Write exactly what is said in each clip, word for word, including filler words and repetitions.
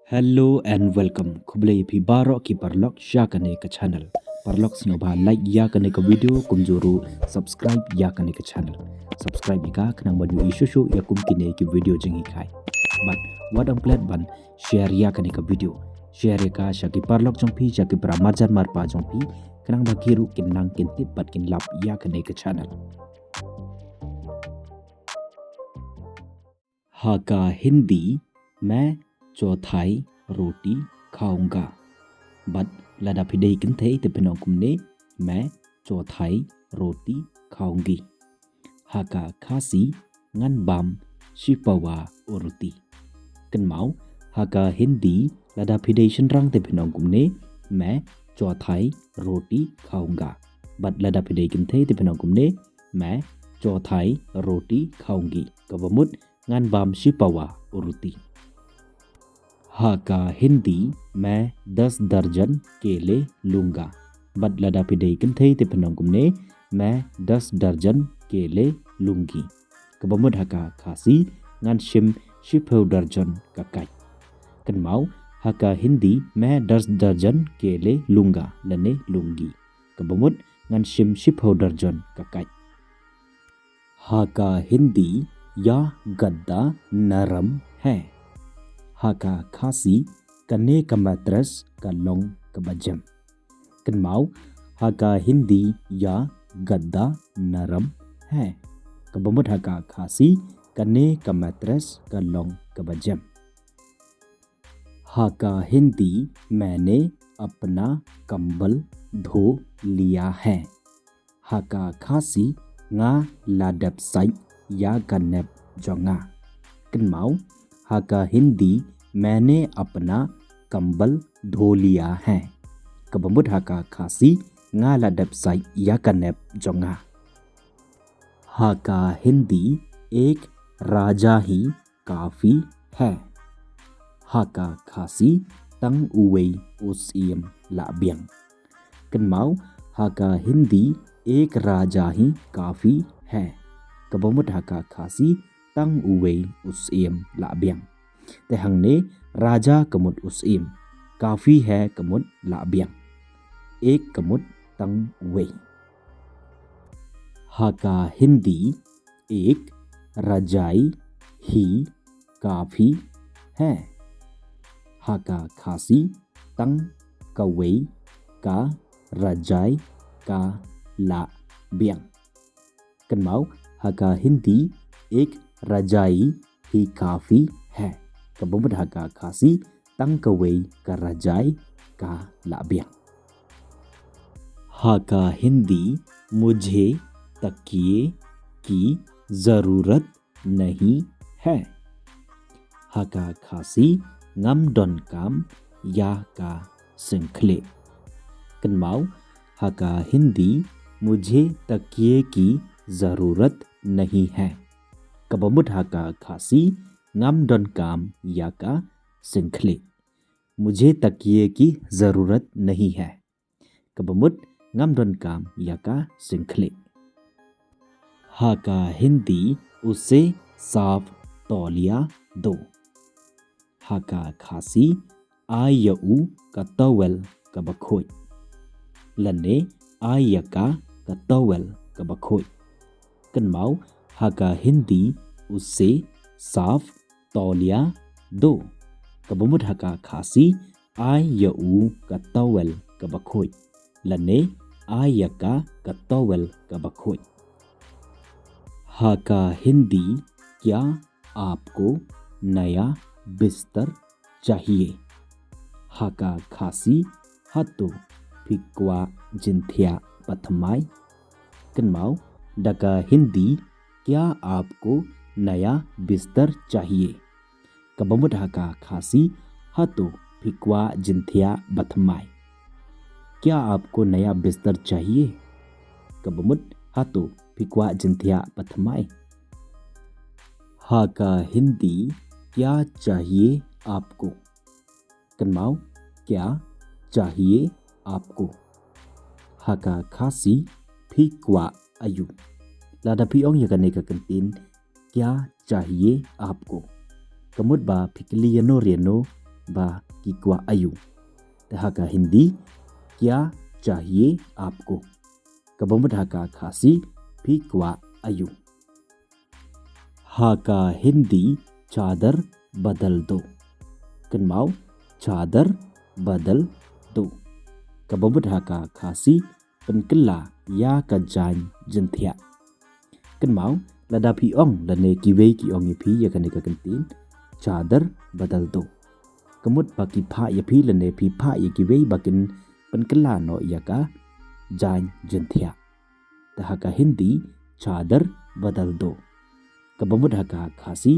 Hello and welcome. Khublei phi baroh ki paralok sha kane ka channel. Paralok sngewbha like ïa kane ka video kumjuh ruh subscribe ïa kane ka channel. Subscribe ïa ka khnang ban ïohi shuh shuh ïa kum kine ki video jinghikai. Bad wat ym klet ban share ïa kane ka video. Share ïa ka sha ki paralok jong phi, sha ki para marjan marpa jong phi, khnang ba ki ruh kin nang kin tip bad kin lap ïa kane ka channel. Ha ka Hindi, मैं चौथाई रोटी खाऊंगा. Bad lada phi dei kynthei te phin ong kumne, मैं चौथाई रोटी खाऊंगी. Ha ka Khasi, ngan bam shipawa u ruti. Kynmaw, ha ka Hindi, lada phi dei shynrang te phin ong kumne, मैं चौथाई रोटी खाऊंगा. Bad lada phi dei kynthei te phin ong kumne, मैं चौथाई रोटी खाऊंगी. Kaba mut, ngan bam shipawa u ruti. Ha ka Hindi, मैं दस दर्जन केले लूंगा. Bad lada phi dei kynthei te phin ong kumne, मैं दस दर्जन केले लूंगी. Kaba mut ha ka Khasi, ngan shim shiphew darjon ka kait. Kynmaw, ha ka Hindi, मैं दस दर्जन केले लूंगा lane लूंगी. Kaba mut, ngan shim shiphew darjon ka kait. Ha ka Hindi, यह गद्दा नरम है. Ha ka Khasi, kane ka mattress ka long kaba jem. Kynmaw, ha ka Hindi, यह गद्दा नरम है. Kaba mut ha ka Khasi, kane ka mattress ka long kaba jem. Ha ka Hindi, मैंने अपना कंबल धो लिया है. Ha ka Khasi, nga la dep sait ïa ka nep jong nga. Kynmaw, ha ka Hindi, मैंने अपना कंबल धो लिया है. Kaba mut ha ka Khasi, nga la dep sait ïa ka nep jong nga. Ha ka Hindi, एक राजा ही काफी है. Ha ka Khasi, tang uwei u syiem la biang. Kynmaw, ha ka Hindi, एक राजा ही काफी है. Kaba mut ha ka Khasi, tang uwei u syiem la biang. Te hangne, raja ka mut u syiem. काफी है ka mut la biang. एक ka mut tang uwei. Ha ka Hindi, एक रजाई ही काफी है. Ha ka Khasi, tang kawei ka rajai ka la biang. Kynmaw, ha ka Hindi, एक रजाई ही काफी है. Kaba mut ha ka Khasi, tang kawei ka rajai ka la biang. Ha ka Hindi, मुझे तकिए की जरूरत नहीं है. Ha ka Khasi, ngam donkam ïa ka syngkhlieh. Kynmaw, ha ka Hindi, मुझे तकिए की जरूरत नहीं है. Kaba mut ha ka Khasi, ngam donkam ïa ka syngkhlieh. मुझे तकिए की जरूरत नहीं है. Kaba mut, ngam donkam ïa ka syngkhlieh. Ha ka Hindi, उसे साफ तौलिया दो. Ha ka Khasi, ai ïa u ka towel kaba khuid. Lane, ai ïa ka ka towel kaba khuid. Kynmaw, ha ka Hindi, उसे साफ तौलिया दो. Kaba mut ha ka Khasi, ai ïa u ka towel kaba khuid. Lane, ai ïa ka ka towel kaba khuid. Ha ka Hindi, क्या आपको नया बिस्तर चाहिए? Ha ka Khasi, hato phi kwah jingthiah bathymmai? Kynmaw, da ka Hindi, क्या आपको नया बिस्तर चाहिए? Kaba mut ha ka Khasi, hato phi kwah jingthiah bathymmai? क्या आपको नया बिस्तर चाहिए? Kaba mut, hato phi kwah jingthiah bathymmai? Ha ka Hindi, क्या चाहिए आपको? Kynmaw, क्या चाहिए आपको? Ha ka Khasi, phi kwah aïu? Lada phi ong ïa kane ka kyntien, क्या चाहिए आपको? Ka mut ba phi kylli ïano ïano, ba ki kwah aïu. Te ha ka Hindi, क्या चाहिए आपको? Kaba mut ha ka Khasi, phi kwah aïu. Ha ka Hindi, चादर बदल दो. Kynmaw, चादर बदल दो. Kaba mut ha ka Khasi, pynkylla ïa ka jaiñ jingthiah. Kynmaw, lada phi ong lane kiwei ki ong ïa phi ïa kane ka kyntien, चादर बदल दो, ka mut ba ki phah ïa phi lane phi phah ïa kiwei ba kin pynkylla noh ïa ka jaiñ jingthiah. Te ha ka Hindi, चादर बदल दो. Kaba mut ha ka Khasi,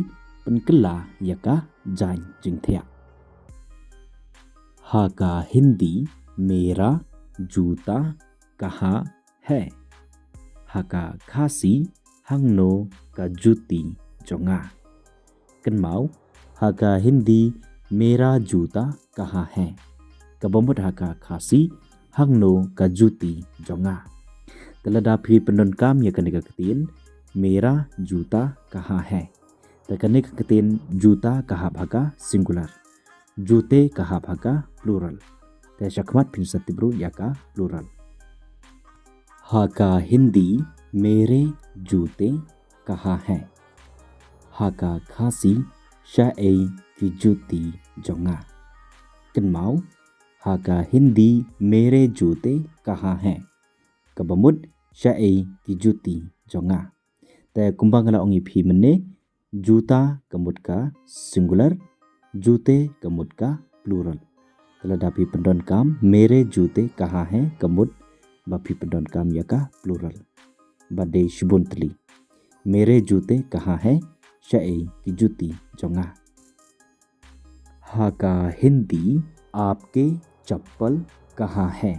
pynkylla ïa ka jaiñ jingthiah. Ha ka Hindi, मेरा जूता कहाँ है? Ha ka Khasi, hangno ka juti jong nga. Kynmaw, ha ka Hindi, मेरा जूता कहाँ है? Kaba mut ha ka Khasi, hangno ka juti jong nga. Te lada phi pyndonkam ïa kane ka kyntien, मेरा जूता कहाँ है? Te kane ka kyntien जूता ka hap ha ka singular. जूते ka hap ha ka plural. Te shakhmat phin sa tip ruh ïa ka plural. Ha ka Hindi, मेरे जूते कहाँ है? Ha ka Khasi, shaei ki juti jong nga. Kynmaw, ha ka Hindi, मेरे जूते कहाँ है? Kaba mut, shaei ki juti jong nga. Te kumba nga la ong ïa phi mynne, जूता ka mut ka singular, जूते ka mut ka plural. Te lada phi pyndonkam, मेरे जूते कहाँ हैं, ka mut ba phi pyndonkam ïa ka plural. Ba dei shibun tylli. मेरे जूते कहाँ हैं, shaei ki juti jong nga. Ha ka Hindi, आपके चप्पल कहाँ हैं?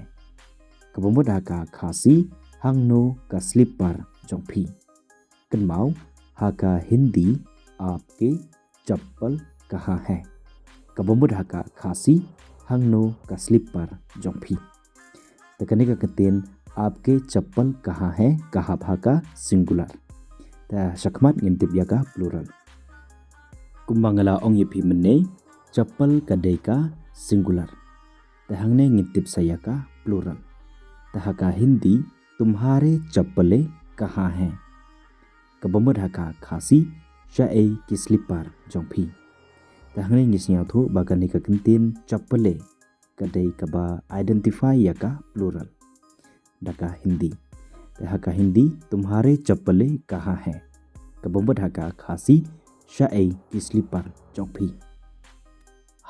Kaba mut ha ka Khasi, hangno ka slipper jong phi. Kynmaw, ha ka Hindi, आपके चप्पल कहाँ हैं? Kaba mut ha ka Khasi, hangno ka slipper jong phi. Te kane ka kyntien, आपके चप्पल कहाँ हैं, ka hap ha ka singular. Te shakhmat ngin tip ïa ka plural. Kumba nga la ong ïa phi mynne, चप्पल ka dei ka singular. Te hangne ngin tip sa ïa ka plural. Te ha ka Hindi, तुम्हारे चप्पलें कहाँ हैं? Kaba mut ha ka Khasi, shaei ki slipper jong phi. Te hangne ngi sngewthuh ba kane ka kyntien चप्पलें ka dei kaba identify ïa ka plural. Da ka Hindi. Te ha ka Hindi, तुम्हारे चप्पलें कहाँ हैं? Kaba mut ha ka Khasi, shaei ki slipper jong phi.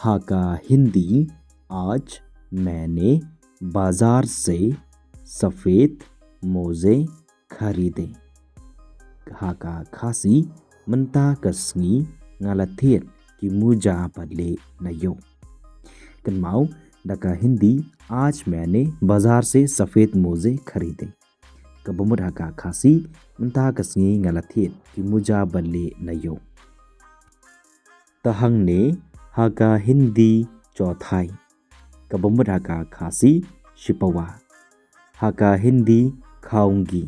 Ha ka Hindi, आज मैंने बाजार से सफेद मोजे खरीदे. Ha ka Khasi, mynta ka sngi nga la thied ki muja ba lieh na ïew. Kynmaw, da ka Hindi, आज मैंने बाजार से सफेद मोजे खरीदे. Kaba mut ha ka Khasi, mynta ka sngi nga la thied ki muja ba lieh na ïew. Te hangne, ha ka Hindi, चौथाई. Kaba mut ha ka Khasi, shipawa. Ha ka Hindi, खाऊंगी.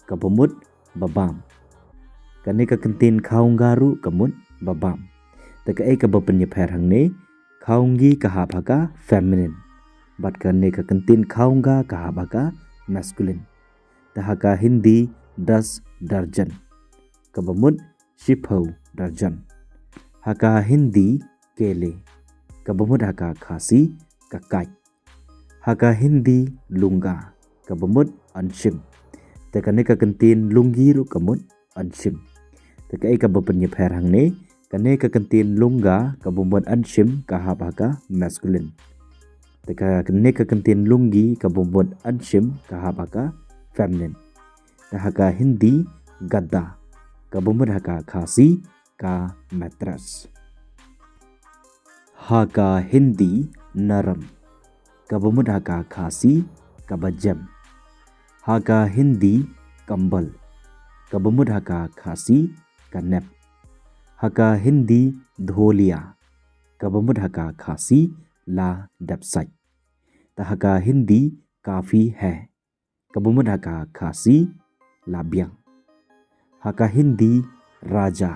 Kaba mut, ba bam. Kane ka kyntien खाऊंगा ruh ka mut, ba bam. Te kaei kaba pynïapher hangne, खाऊंगी ka hap ha ka feminine. Bad kane ka kyntien खाऊंगा ka hap ha ka masculine. Te ha ka Hindi, दस दर्जन. Kaba mut, shiphew darjan. Ha ka Hindi, केले. Kaba mut ha ka Khasi, ka kait. Ha ka Hindi, लूंगा. Kaba mut, yn shim. Te kane ka kyntien लूंगी ruh ka mut, yn shim. Te kaei kaba pynïapher hangne, kane ka kyntien लूंगा, kaba mut yn shim, ka hap ha ka masculine. Te kane ka kyntien लूंगी, kaba mut yn shim, ka hap ha ka feminine. Te ha ka Hindi, गद्दा. Kaba mut ha ka Khasi, ka mattress. Ha ka Hindi, नरम. Kaba mut ha ka Khasi, kaba jem. Ha ka Hindi, कंबल. Kaba mut ha ka Khasi, ka nep. Ha ka Hindi, धो लिया. Kaba mut ha ka Khasi, la dep sait. Te ha ka Hindi, काफी है. Kaba mut ha ka Khasi, la biang. Ha ka Hindi, राजा.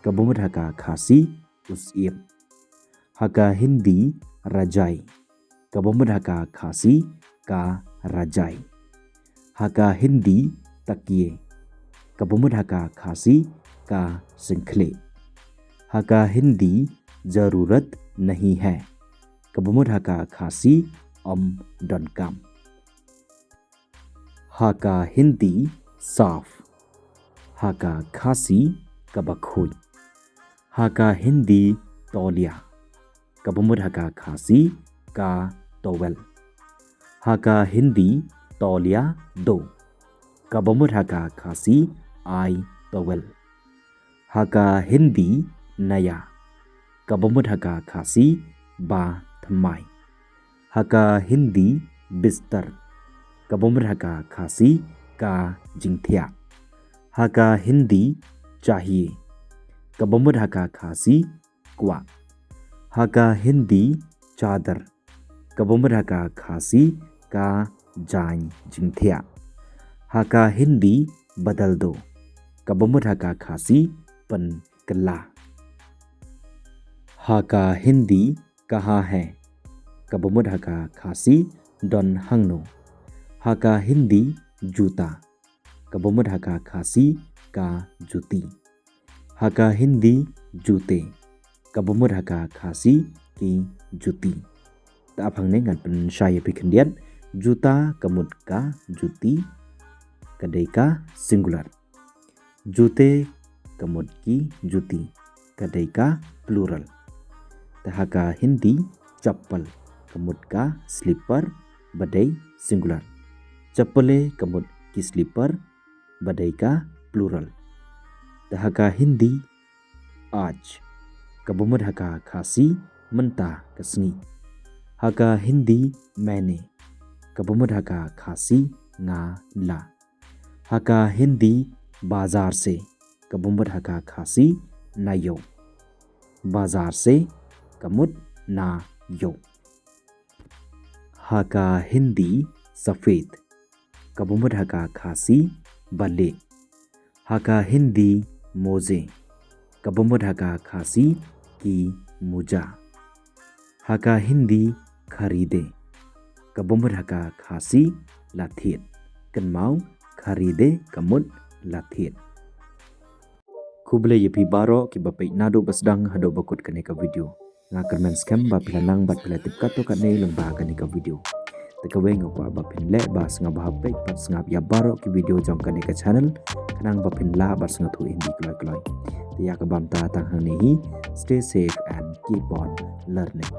Kaba mut ha ka Khasi, u syiem. Ha ka Hindi rajai, kaba mut ha ka Khasi ka rajai. Ha ka Hindi takiye, kaba mut ha ka Khasi ka syngkhlieh. Ha ka Hindi zarurat nahi hai, kaba mut ha ka Khasi ym donkam. Ha ka Hindi saf, ha ka Khasi kaba khuid. Ha ka Hindi tauliya, kaba mut ha ka Khasi ka towel. Ha ka Hindi tauliya do, kaba mut ha ka Khasi ai towel. Ha ka Hindi naya, kaba mut ha ka Khasi ba thymmai. Ha ka Hindi bistar, kaba mut ha ka Khasi ka jingthiah. Ha ka Hindi chahiye, kaba mut ha ka Khasi kwah. Ha ka Hindi chadar, kaba mut ha ka Khasi ka jaiñ jingthiah. Ha ka Hindi badal do, kaba mut ha ka Khasi pynkylla. Ha ka Hindi kaha hai, kaba mut ha ka Khasi don hangno. Ha ka Hindi juta, kaba mut ha ka Khasi ka juti. Ha ka Hindi jute, kaba mut ha ka Khasi ki juti. Te ap hangne ngan pynshai ïa phi khyndiat. Juta ka mut ka juti, ka dei ka singular. Jute ka mut ki juti, ka dei ka plural. Te ha ka Hindi chappal ka mut ka slipper, ba dei singular. Chappale ka mut ki slipper, ba dei ka plural. Te ha ka Hindi aaj, kaba mut ha ka Khasi mynta ka sngi. Ha ka Hindi maine, kaba mut ha ka Khasi nga la. Ha ka Hindi bazar se, kaba mut ha ka Khasi na ïew. Bazar se ka mut na ïew. Ha ka Hindi safed, kaba mut ha ka Khasi ba lieh. Ha ka Hindi moze, kaba mut ha ka Khasi ki muja. Ha ka Hindi kharide, kaba mut ha ka Khasi la thied. Kynmaw, kharide ka mut la thied. Khublei ïa phi baroh kiba peit naduh ba sdang haduh ba kut kane ka video. Nga kyrmen skhem ba phi la nang bad phi la tip katto katne lyngba kane ka video. Te kawei nga kwah ba phin leh ba sngap ba ha peit bad sngap ïa baroh ki video jong kane ka channel, khnang ba phin lah bad sngewthuh Hindi kloi kloi. Te ïa kaba mynta tang hangne hi, stay safe and keep on learning.